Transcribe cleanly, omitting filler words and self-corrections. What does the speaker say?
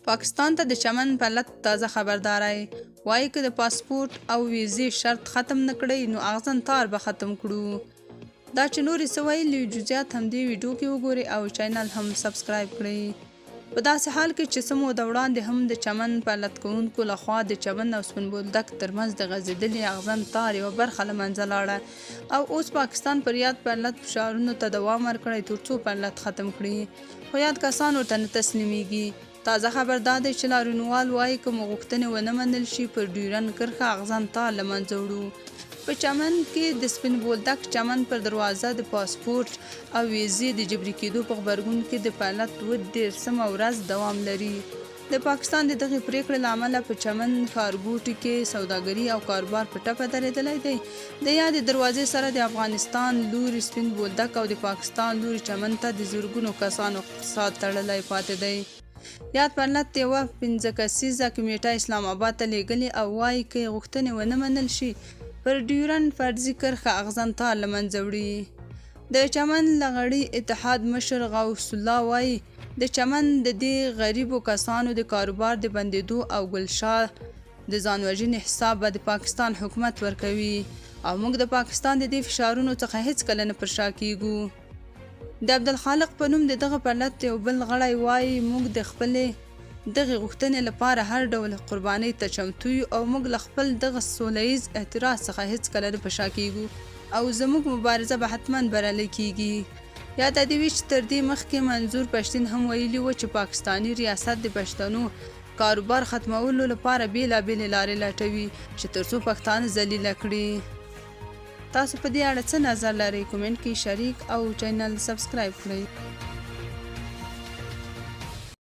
پاکستان ته د چمن پرلت تازه خبرداری، وايي که د پاسپورټ او ویزې شرط ختم نه کړئ نو اغزن تار به ختم کړو. دا چې نور یې څه ویلي، جزیات هم دې ویډیو کې وګورئ او چینل هم سبسکرایب کړئ. په داسې حال کې چې څه موده وړاندې هم د چمن پرلت کوونکو له خوا د چمن او سپین بولدک ترمنځ د غځېدلي اغزن تار یوه برخه له منځه لاړه او اوس پاکستان پر یاد پرلت فشارونو ته دوام ورکړی ترڅو پرلت ختم کړي. خو یاد کسان ورته نه تسلیمیږي. تازه خبر دا دی چې لاریونوال وايي که مو غوښتنې ونه منل شي پر ډیورنډ کرښه اغزن تار له منځه وړو. په چمن کې د سپین بولدک چمن پر دروازه د پاسپورټ او ویزې د جبري کېدو په غبرګون کې د پرلت 37مه ورځ دوام لري. د پاکستان د دغې پرېکړې له امله په چمن ښارګوټي کې سوداګري او کاروبار په ټپه درېدلی دی. د یادې دروازې سره د افغانستان لوري سپین بولدک او د پاکستان لوري چمن ته د زرګونو کسانو اقتصاد تړلی پاتې دی. یاد پرلت یوه پنځه کسیزه کمېټه اسلام اباد ته لېږلې او وايي که یې غوښتنې ونه منل شي، پر ډیورنډ فرضي کرښه اغزن تار له منځه وړي. د چمن لغړي اتحاد مشر غوث الله وايي، د چمن د دې غریبو کسانو د کاروبار د بندېدو او ګل شاه د ځان وژنې حساب به د پاکستان حکومت ورکوي او موږ د پاکستان د دې فشارونو څخه هېڅکله نه پر شا کېږو. د عبدالخالق په نوم د دغه پرلت یو بل غړی وايي، موږ د خپلې دغې غوښتنې لپاره هر ډول قربانۍ ته چمتو یو او موږ له خپل دغه سوله ییز اعتراض څخه هېڅکله نه په شا کېږو او زموږ مبارزه به حتماً بریالۍ کېږي. یاده دې وي چې تر دې مخکې منظور پښتین هم ویلي و چې پاکستاني ریاست د پښتنو کاروبار ختمولو لپاره بېلابېلې لارې لټوي چې تر څو پښتانه ذلیله کړي. تاسو په دې اړه څه نظر لرئ؟ کومنټ کې شریک او چینل سبسکرایب کړئ.